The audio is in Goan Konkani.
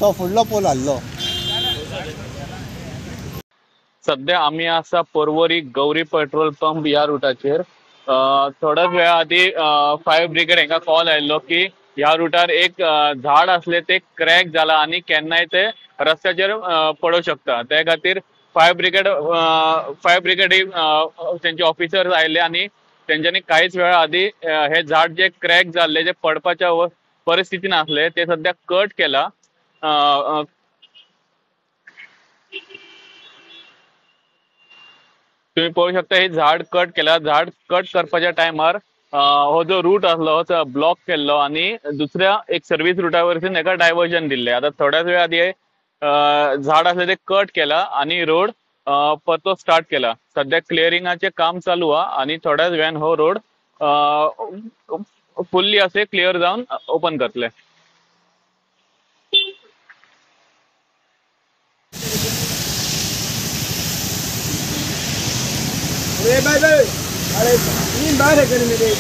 तो फुडलो पोल हाडलो. सध्या आमी आसा पर्वरी गौरी पेट्रोल पंप ह्या रुटाचेर. थोड्याच वेळा आदी फायर ब्रिगेड हांकां कॉल आयिल्लो की ह्या रुटार एक झाड आसले ते क्रॅक जाला आनी केन्नाय ते रस्त्याचेर पडूंक शकता. ते खातीर फायर ब्रिगेड तेंचे ऑफिसर्स आयले आनी तेंच्यांनी कांयच वेळा आदी हे झाड जे क्रॅक जाल्ले जे पडपाच्या परिस्थितीन आसले ते सद्या कट केला. तुम्ही पळोवंक शकता हे झाड कट केला. झाड कट करपाच्या टायमार हो जो रूट आसलो तो ब्लॉक केल्लो आनी दुसऱ्या एक सर्वीस रुटा वरसून हेका डायवर्जन दिल्लें. आतां थोड्याच वेळ आदी झाड आसले ते कट केला आनी रोड परतो स्टार्ट केला. सद्या क्लियरिंगाचें काम चालू आहा आनी थोड्याच वेळान हो रोड फुल्ली असे क्लियर जावन ओपन करतले. अरे बाय बाय, अरे तीन बार है करने मेरे.